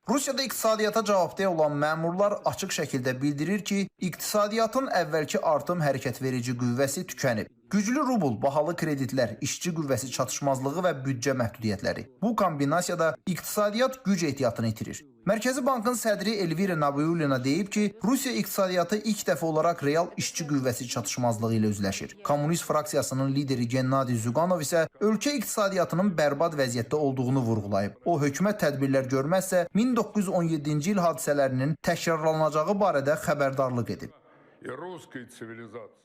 Rusiyada iqtisadiyyata cavabdeh olan məmurlar açıq şəkildə bildirir ki, iqtisadiyyatın əvvəlki artım hərəkətverici qüvvəsi tükənib. Güclü rubl, bahalı kreditlər, işçi qüvvəsi çatışmazlığı və büdcə məhdudiyyətləri. Bu kombinasiyada iqtisadiyyat güc ehtiyatını itirir. Mərkəzi Bankın sədri Elvira Nabiullina deyib ki, Rusiya iqtisadiyyatı ilk dəfə olaraq real işçi qüvvəsi çatışmazlığı ilə üzləşir. Kommunist fraksiyasının lideri Gennadi Zyuganov isə ölkə iqtisadiyyatının bərbad vəziyyətdə olduğunu vurğulayıb. O, hökumət tədbirlər görməzsə 1917-ci il hadisələrinin təkrarlanacağı barədə xəbərdarlıq edib. И русской цивилизации.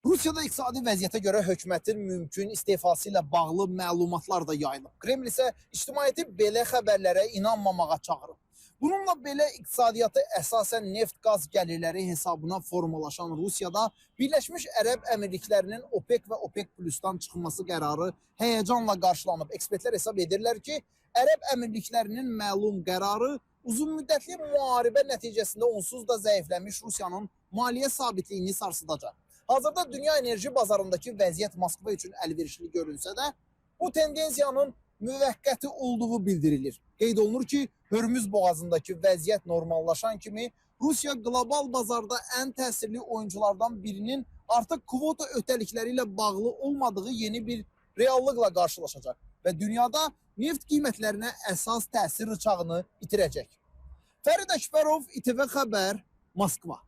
Rusiyada iqtisadi vəziyyətə görə hökumətin mümkün istefası ilə bağlı məlumatlar da yayılıb. Kreml isə ictimaiyyəti belə xəbərlərə inanmamağa çağırıb. Bununla belə iqtisadiyyatı əsasən neft-qaz gəlirləri hesabına formalaşan Rusiyada Birləşmiş Ərəb Əmirliklərinin OPEC və OPEC Plusdan çıxması qərarı həyəcanla qarşılanıb. Ekspertlər hesab edirlər ki, Ərəb Əmirliklərinin məlum qərarı uzunmüddətli müharibə nəticəsində onsuz da zəifləmiş Rusiyanın maliyyə sabitliyini sarsıdacaq. Hazırda dünya enerji bazarındakı vəziyyət Moskva üçün əlverişli görünsə də, bu tendensiyanın müvəqqəti olduğu bildirilir. Qeyd olunur ki, Hörmüz boğazındakı vəziyyət normallaşan kimi Rusiya qlobal bazarda ən təsirli oyunculardan birinin artıq kvota öhdəlikləri ilə bağlı olmadığı yeni bir reallıqla qarşılaşacaq və dünyada neft qiymətlərinə əsas təsir rıçağını itirəcək. Fərid Əkbərov, İTV Xəbər, Moskva.